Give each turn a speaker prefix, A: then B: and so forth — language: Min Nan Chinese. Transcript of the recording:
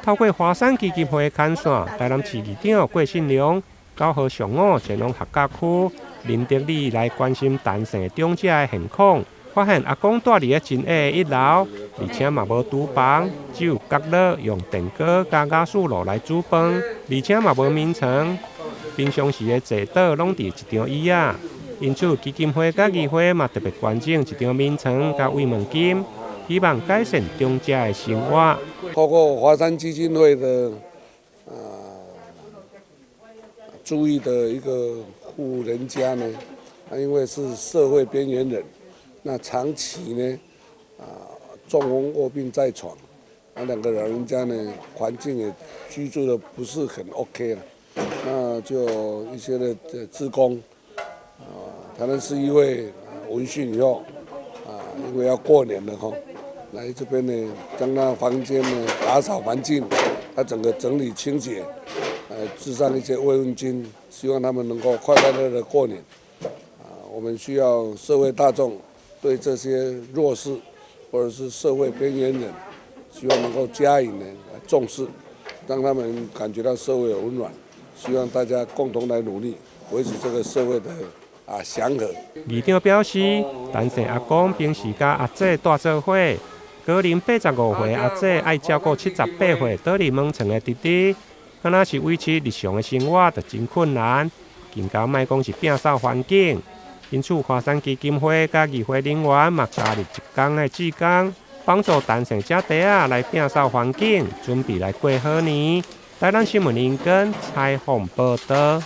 A: 透過華山基金會牽線，台南市議長郭信良9號上午前往學甲區林德里來關心陳姓長者的現況，發現阿公住佇咧真矮的一樓，而且嘛無廚房，只有角落用電鍋佮瓦斯爐來煮飯，而且嘛無眠床。平常時的坐桌攏佇一張椅仔，因此基金會佮議會嘛特別捐贈一張眠床佮慰問金，希望改善長者的生活。
B: 透過華山基金會的注意的一個戶人家呢，因為是社會邊緣人，那長期呢中風臥病在床，那兩個老人家呢環境也居住的不是很 OK 了，那就一些的志工台南市議會聞訊以後因為要過年了吼，來這邊呢，將那房間呢打掃環境，他整個整理清潔，致上一些慰問金，希望他們能夠快快樂樂過年。我們需要社會大眾對這些弱勢或者是社會邊緣人，希望能夠加以呢重視，讓他們感覺到社會有溫暖。希望大家共同來努力，維持這個社會的祥和。
A: 議長表示，陳姓阿公平時佮阿姊蹛做伙。高齡85歲阿姊愛照顧78歲倒佇眠床的弟弟，敢若是維持日常的生活就真困難，更加莫講是摒掃環境。因此，華山基金會佮議會人員嘛加入一工的志工，幫助陳姓姐弟仔來摒掃環境，準備來過好年。台南新聞林根採訪報導。